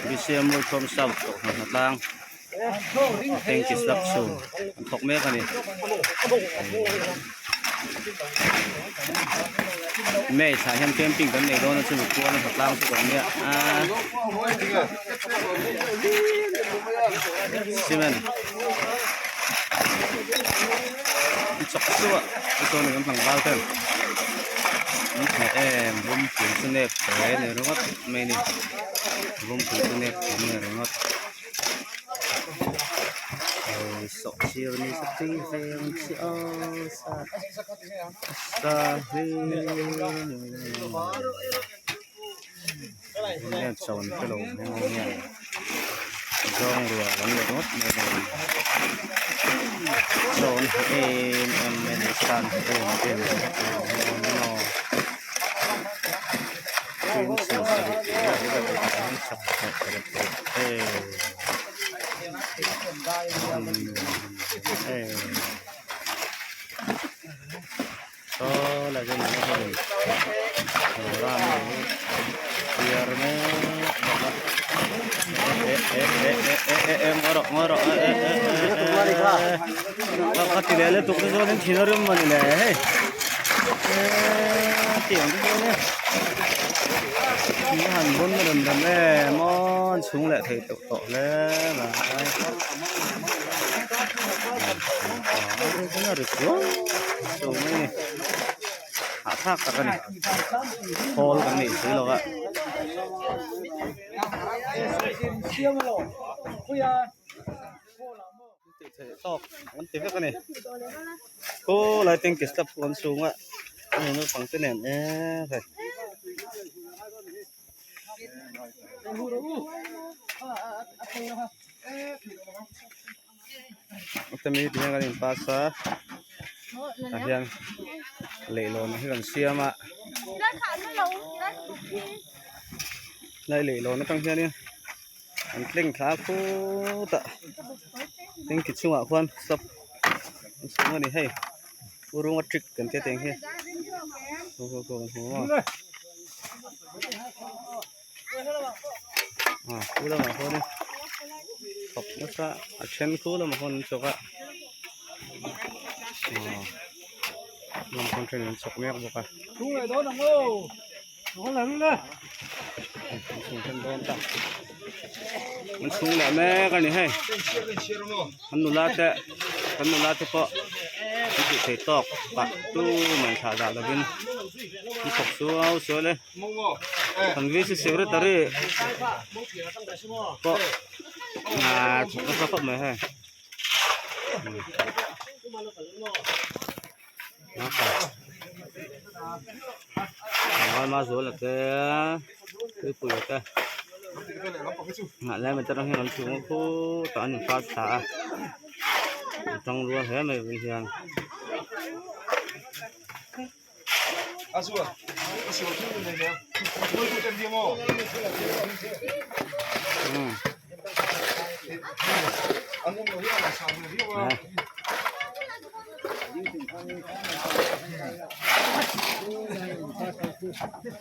BCM Mualkhawm South Kohhran hnatlang tanki slab chhung an thawk mek a ni. May thla hian camping kan nei dawn a chumi kual a hnatlang chu kan nia a cement an chawk suah a chuan kan tlangval ten an hne em vum pui chu nep hle a ni ringawt mai a ni vum pui chu nep hle a ni ringawt. Zawng rual an ni ringawt mai a ni chawn em em mai a ni san em em mai a ni han bun rem rem em aw an chhung leh thei teuh tawh hle mai hahthlak tak a ni khawl kan neih si lo a. Tih theih tawk an ti vek a ni khulai tanki step pawh an chhung a hei naupang te nen eee hei. Hemi ti hian kan in pass a tah hian leihlawn hi kan siam a helai leihlawn atang hianin. An tleng thla khutah tanki chungah khuan stop an chhung a ni hei u runga trick kan tia teng hi ho ho ho kan hmu a ah khu lamah khuanin thawk nasa a then khu lamah khuan an chawk a ah lam khawn then an chawk mek bawk a. An chhung leh mek a ni hei an nula te kan nula te pawh an tih thei tawk pah tu man thlah dah lovin an thawk suau sual e kan VC secretary pawh ah thawk nasa khawp mai hei. Ngalma zual a te tuipui a te nghah lai mai te atang hian an chhung a khutah an in pass thla a an tang rual hle mai vun hian.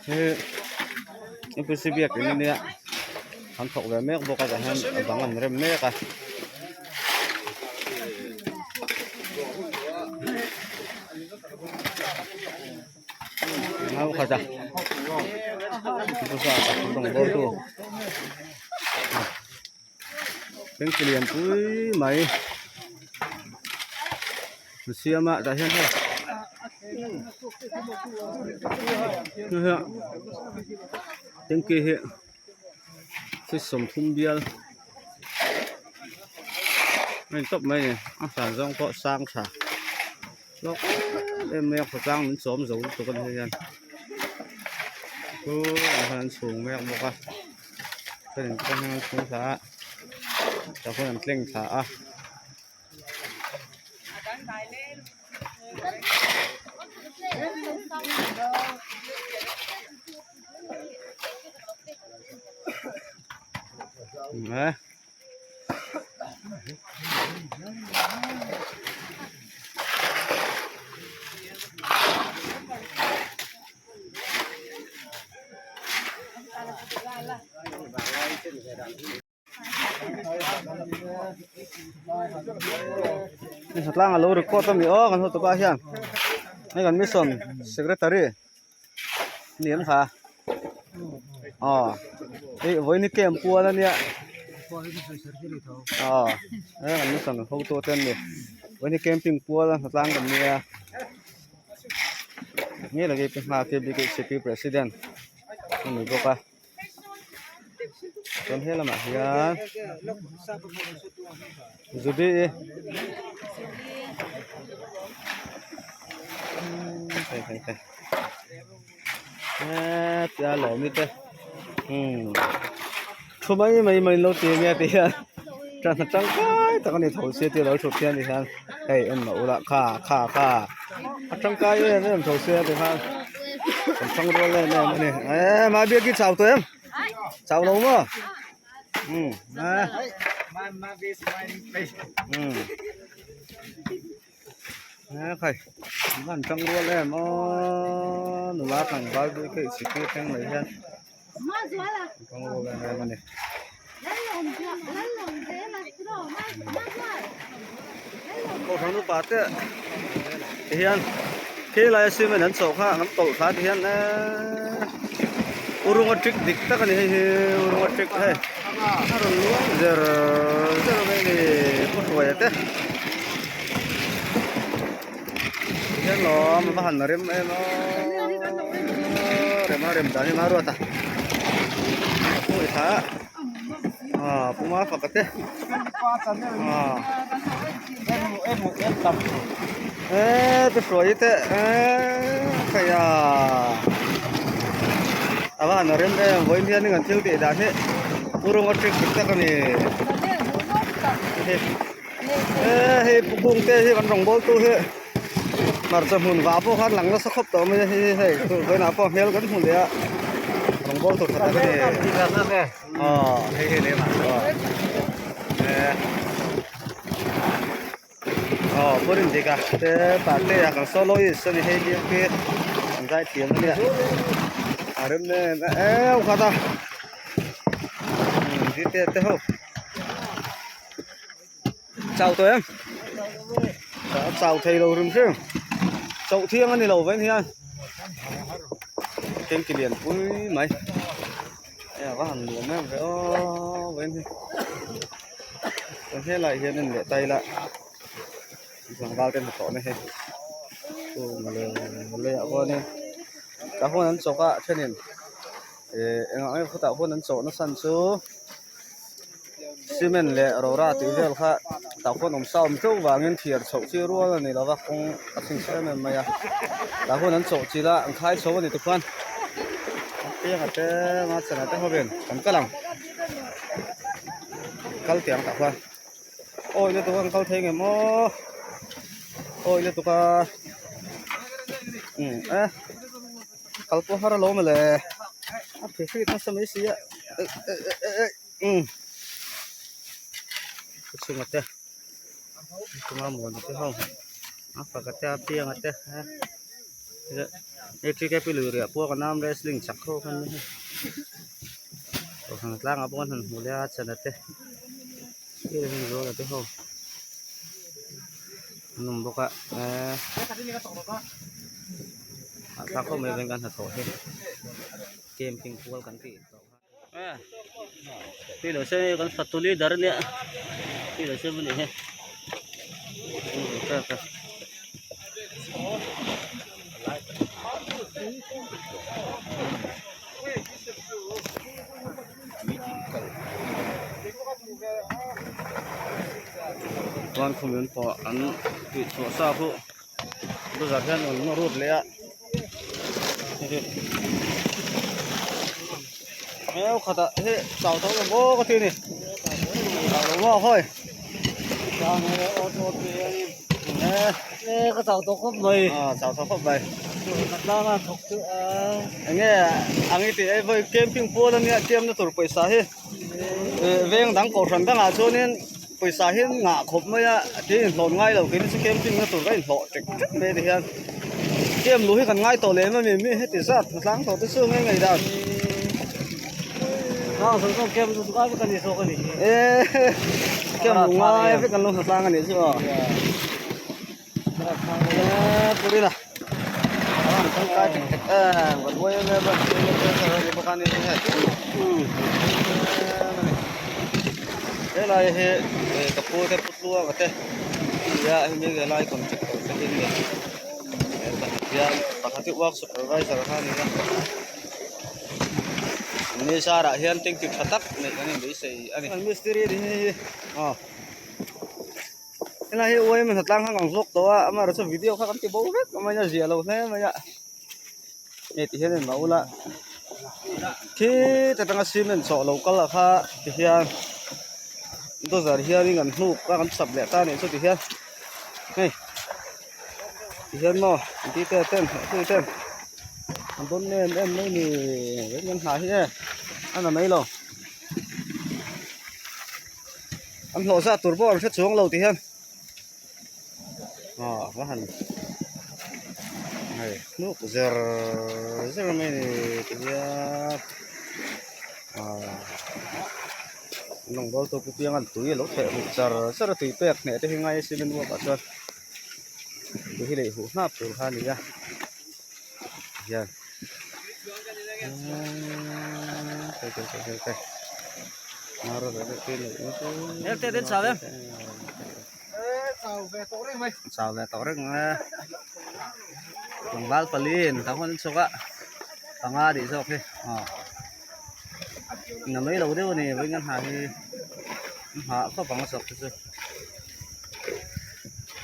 He MPC biakin ania an thawk ve mek bawk a tah hian a bang an rem mek a. Nau khat a Tengki lian pui mai an siam a tah hian hei tengki hi feet 30 bial a ni tawp mai a ni a hran zawng pawh sang tha hlawk em em mai a khawtlang min chawm zo lutuk a ni hei hian khulaiah khan an chhung mek bawk a thenin te hian an chhung thla a tah khuan an tleng thla a. Hei tlanga lo record a mi aw kan hotupa hian hei kan mission secretary ni an kha aw hei vawiin hi camp pual ania aw hei kan mission hotu te an ni vawiin hi camping pual a hnatlang kan nia nge leh hei hma khi bkhp president a ni bawk a. Chuan he lamah hian Judy hei hei hei hetia lawmi te umm thu mai mai mai an lo ti ania ti hian hna tangkai tak a ni tho sia tia lo thut hian ti hian hei en mah ula kha kha kha a tangkai em em tho sia ti khan kan thang rual em em a ni eh mai biak hi chau tawh em chau lo maw um eh um eh khai an tang rual em aw nula tlangval bik hi sikul thleng mai hian tang rual em em a ni. Kohhran upa te ti hian khi laia cement an chawh kha an tawlh thla ti hian eeee urunga trick dik tak a ni hei hi urunga trick hei a rawn luang zer zer mai a ni pu hruaia te ti hian lawm a va han rem em aw rem a rem dan hi a ruat a a pawh i thla a. Ah puma faka te ah eh te hruai te eh khai a a va han rem em vawiin hian an thil tih dan hi purunga trick dik tak a ni eh hei pu kung te hi kan rawng bawl tu hi hmarcha hmun vah pawh khan lang nasa khawp tawh mai a hei hei vawiinah pawh hmel kan hmu leh a rawng bawl tur tha tak a ni aw hei hei leh mah aw eh aw pawhin dik a te tah te a kan soloist a ni hei biak hi an zai thiam a nia a rem em em khat a te te ho. Chau tawh em? A chau thei lo hrim hrim. Chauh thiang a ni lo vain hian. Tengki lian pui mai. Hei a va han nuam em ve aw vain hi. Chuan helai hian en leh ta ila tlangval te hnathawh na hi. Leiah khuanin tah huan an chawk a thenin eh engah nge khawtah khuan an chawh nasa ang chu. Cement leh rora tih vel kha tah khuan awm sa awm teuh vangin thiar chhoh chi rual a ni lo va kawng a chhun chhe em em mai a tah khuan an chawh chilh a an khai chho a ni tikhuan a pianga te a chana te hovin kan kal ang kal teh ang tah khuan awi lutuk a an kal thei ngem aw awi lutuk a umm eh. Kal pawh har alawm le a phe hrik nasa mai si a eh eh eh eh eh umm a chhunga te a chunga muan te ho a faka te a pianga te eh tkp lui riah pawh ka nam wrestling chak ho khan ni hei kohhran tlangah pawh an han hmu leh a chana te zuala te ho an awm bawk a eh. Hahthlak khawp mai veng kan hnathawh hi camping kual kan tih tawh kha tui lo se kan fatu leader ania tui lo se a nih hi. Chuan khawmin pawh an tih chhuah sa khu. Bazar hian an nawr rut leh a heu khatah hi chau tho lo maw ka ti a ni chau lo maw khawi ka chau tawh khawp mai a chau tawh khawp mai tlanga thawk chu a enge ang i tih hei camping pual ania camp na tur pawisa hi. Veng dang kohhran dangah chuanin pawisa hi an ngah khawp mai a tui inhlawh ngai lo keini chu camping na tur ka inhlawh tek tek mai a ti hian camp luh hi kan ngai tawh lem a mi mi heti zat hna tlang tawh te chu nge ngei dan. Tlang zawng zawng camp chu ngai vek a ni zawk a ni. E camp lu ngai vek an lo hna tlang a nih chu aw. E purina an tangkai tek tek em kan buai em em a ni bawk a ni hei. Helai hi ka pu te pu tluanga te nia hemi helai contractor te hi an ni. Pakhat hian pakhat hi work supervisor kha a ni a ni zarah hian tanky tha tak neih an inbeisei a ni mistiri a ni hei hi aw helai hi uaim hnatlang kha kan vlog tawh a amaherawhchu chu video kha kan ti bo vek mai a zia lo hle mai a hei ti hian a inmah ula khi ta tanga cement chawh lo kal ah kha ti hian dozer hianin an hnuk a kan chap leh ta a nih chu ti hian hei. Tihian maw an tih te ten hlawhtui ten an dawn em em mai ni vek an hna hi e a na mai lo an hlawh zat tur pawh an hre chuang lo tihian aw va han hei hnuk zer zer mai ni tihian aw. Lawng bawl tu pu piang an tui a lo theh huh char char a tui pek hneh te hi ngai a cement work ah chuan tui hi lei huh hnap tur kha a ni a hian chau ve tawh reng mai a tlangval pali in tah huan an chhawk a panga tih zawk hi aw. Na mai lo deuh a ni vawiin an hna hi an hah khawp ang a chawk te chu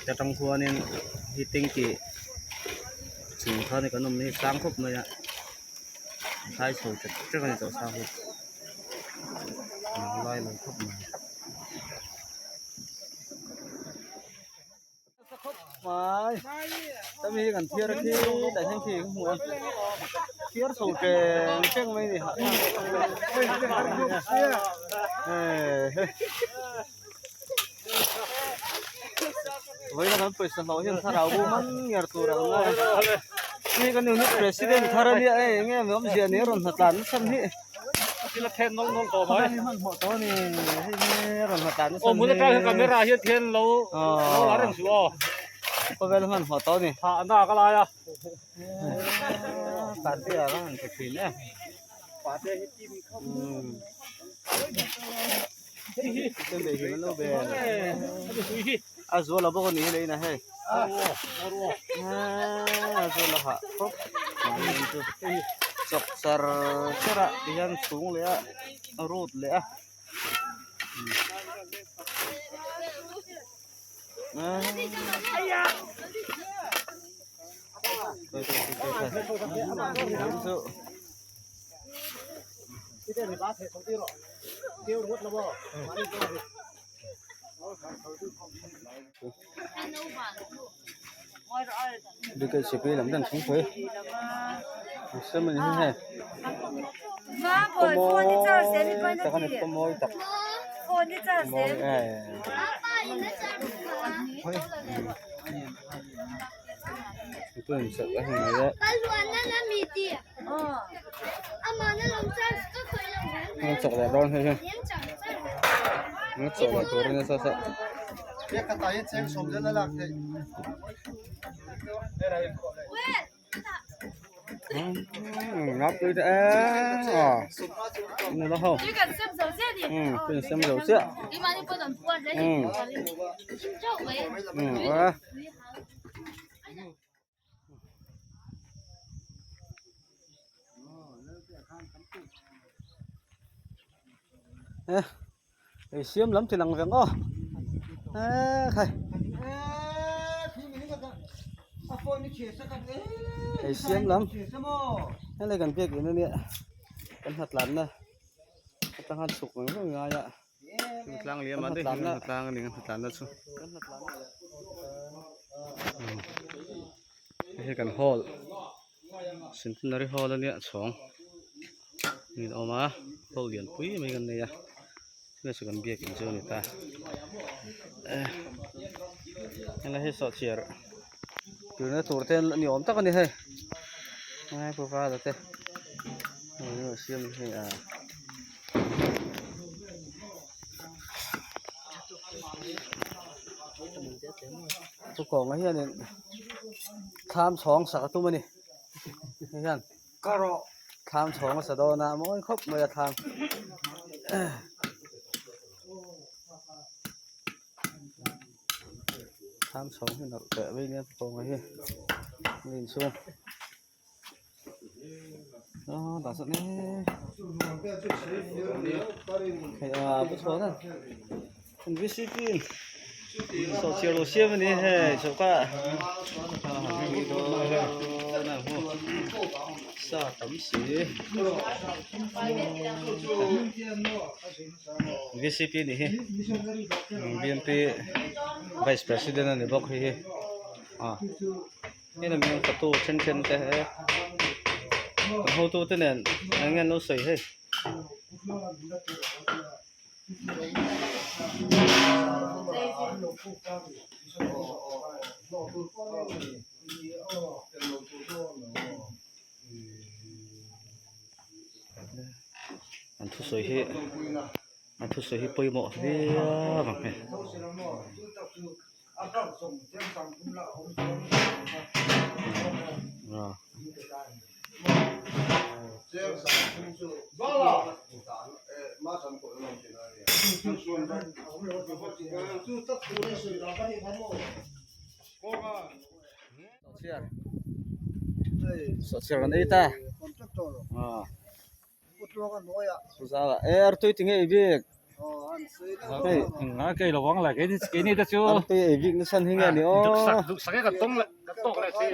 ta tang khuanin hi tanky chung khan kan awm hi sang khawp mai a thlai chho ṭek ṭek a ni tawh sang hi a lai lo khawp mai. Mai tami hi kan thiar a khi tah hian khi ka hmu a thiar chho teng teng mai a ni vawiin a kan pawisa hlauh hian thlarau bo man ngar tur ang a hei kan unit president thar a nia hei enge awmzia ni a rawn hnatlan nasa hi. Thil a then nawlh nawlh tawh mai. Hmanhmawh tawh a ni hei hi rawn hla tan nasa Aw hmun atang hian camera hian thian lo lo la reng suh aw. Khawvel hmanhmawh tawh a ni. Thah na ka lai a. Pate a han pe thin e. Pate hi team khawp. A zual a bawk a ni hi leina hei. A zual a hah khawp mai chu chawk char char a ti hian chhung leh a a rut leh a. Bkcp lam dan thingpui a sem a ni hi hei pawmawi tak a ni pawmawi tak mawi em a chawk leh dawn hei hi a chawk leh tur a nia saw saw. Ei siam lam chi lang veng aw ekhai ei siam lam helai kan biak in ania kan hnatlanna atanga chhuk veng veng ngai a. Tlang liam a ni tlang a ni tlanna chu hei hi kan hall centenary hall ania chhawng in awm a hall lian pui mai kan nei a hei chu kan biak in chu a ni ta helai hi sawhchiar tirna tur te ni awm tak a ni hei hei pu vala te siam hei a. Pu Kawnga hianin thlam chhawng sak a tum a ni hei hian thlam chhawng a sa dawn a mawi khawp mai a thlam. Thlam chhawng hi nawrh teh mai nia Pu Kawnga hi a inchhung. Sawhchiar lo siam a ni hei chawhka sa tam si vcp nih hi bmp vice president a ni bawk hei hi a. Heng lam hian fatu then then te kan hotu te nen eng nge an lo sawi hei. An thusawi hi an thusawi hi pawimawh viau ang hei. Sawhchiar kan ei ta artui tinge ei bik hei kei lo vang la kei kei ni te chu artui ei bik nasa hi nge ni aw duksak duksak e kan tawng le kan tawk le chi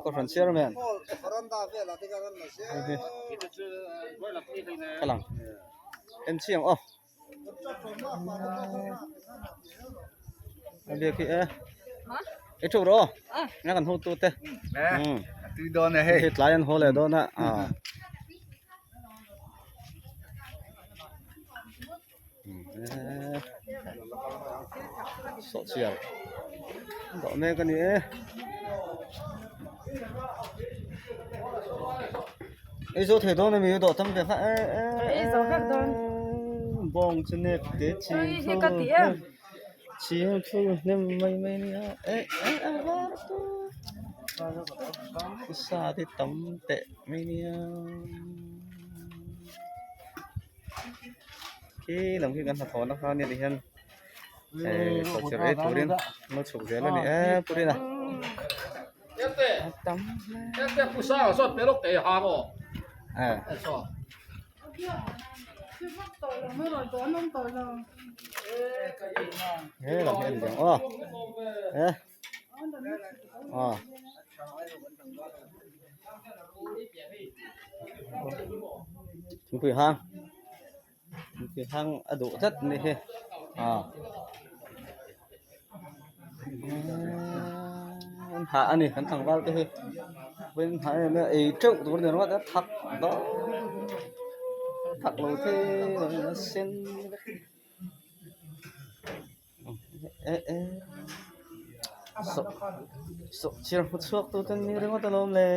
kohhran chairman ka lang en chiang aw a biak hi e i thu rawh aw nga kan hotu te tui dawn e hei hei tlai an haw leh dawn a sawhchiar dawh mek a ni e ei zo thei dawn a mi dawh tam ve kha e e Ei zo vek dawn. Bawng chu nep te Ui hi ka ti em. Chhing thu hnem mai mai nia e e a var tu sa te tam teh mai nia khi lam khi kan hnathawh na kha nia ti hian eh sawhchiar ei turin an lo chhuk zel a ni e purina a tam hle eh. He lam hi a ni ang aw he aw. Thingpui hang thingpui hang a duh tlat a ni hi aw an hah a ni kan tlangval te hi vawiin hah em em a ei teuh tur a ni ringawt a thak dawn thak lo thei lo a sen vek. Eh eh sawh sawh chhiar hmu chhuak tu te an ni ringawt alawm le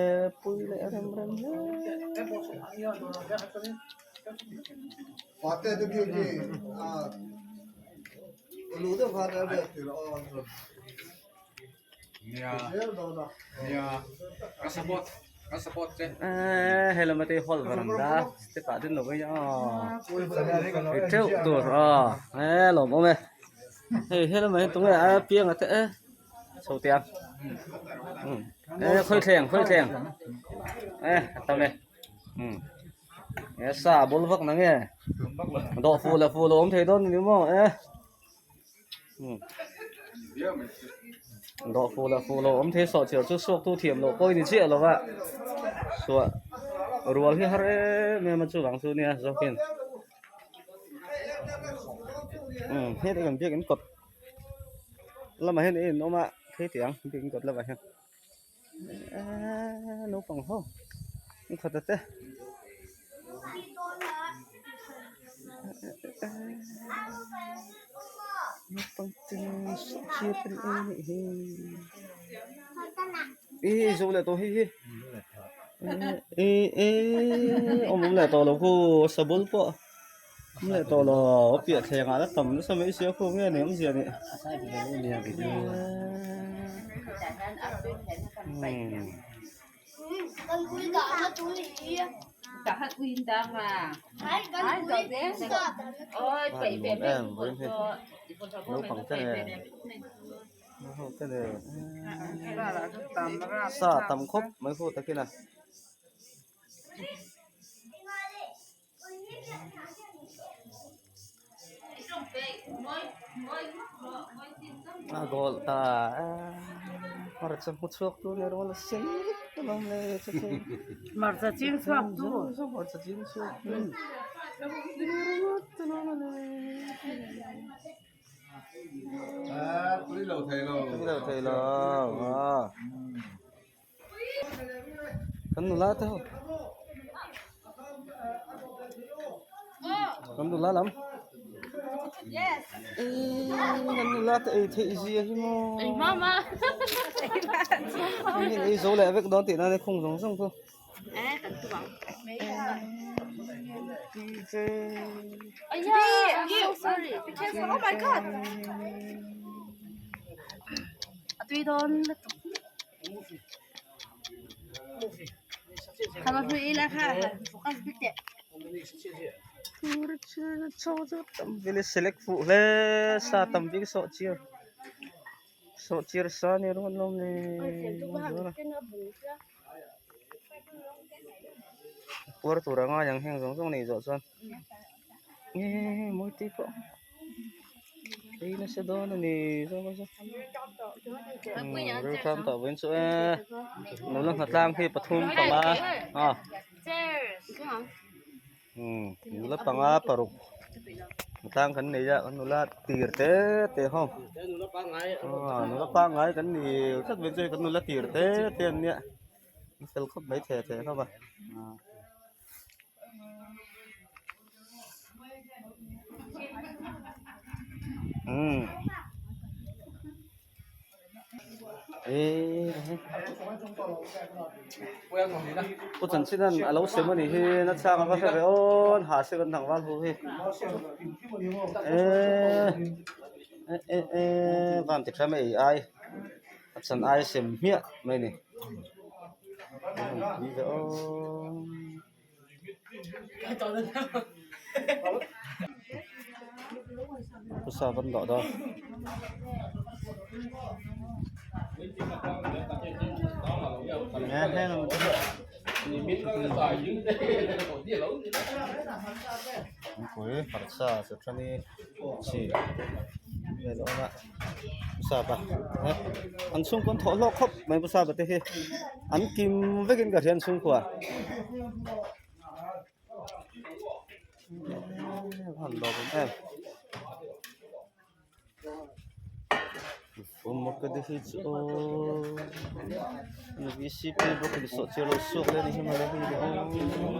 pui leh rem rem hle. Eee hei lam ate hall varanda step ah din lo mai aw ei teuh tur aw eee lawm awm e hei he lamah hian tunge a piang a te e chho teh ang eee khawi thleng khawi thleng e a tam e umm e sa a bul vak nange dawh fuh leh fuh lo awm thei dawn a ni maw e. Dawh fuh leh fuh lo awm thei sawh chhiar chu suak tu thiam loh pawh i ni chiah lo va suah rual hi har em em a chuvang chu nia zawkin umm heta kan biak in kawt lamah hian a inawm a thei tih ang biak in kawt lamah hian eee naupang ho an khat ate. Naupang te sawhchiar te an ei anih hi ih zo leh tawh hei hi. Eh eh awm awm leh tawh lo khu sabul pawh awm leh tawh lo a piah thleng ah la tam nasa mai sia khu nge ni awmzia nih naupang te nen sa tam khawp mai khu takin a. A goal ta hmarcha hmu chhuak tu ni rual a sen vek ta lo le chu chu Hmarcha ching chhuak tu hmarcha ching chhuak tu Tui lo thei lo tui lo thei lo kan nula te ho kan nula lam kan nula te ei theih zia hi maw ei zo leh vek dawn tih nan a khung zawng zawng chu. Select fuh hle sa tam bik sawh chir sawh chir sa ni ringawt lawm le. Puar tur a ngai ang heng zawng zawng nei zawh chuan nge mawi tih pawh ei nasa dawn a ni zawk a zawk ril tam tawh vawiin chu e nula hnatlang hi pathum panga a nula panga paruk hnatlang kan nei a nula tir te te ho nula pangngai kan ni tlat mai chu kan nula tir te te an nia. A fel khawp mai thei thei hlauh a umm eee pu chanchin an alo sem anih hi nachang ava hre ve awn ha se kan tlangval ho hi eee eh eh van ti tha mai ai. A chan ai sem hmiah mai a ni pawisa an dah dawn thingpui hmarcha serthlum chi vel a awm a. Sapa an chhungkaw an thawh hlawk khawp mai pu Sapa te hi an kim vekin ka hria an chhungkua a han lawm em em vcp bawk in sawh chiah lo suak leh a ni hi mawle hei hi aw.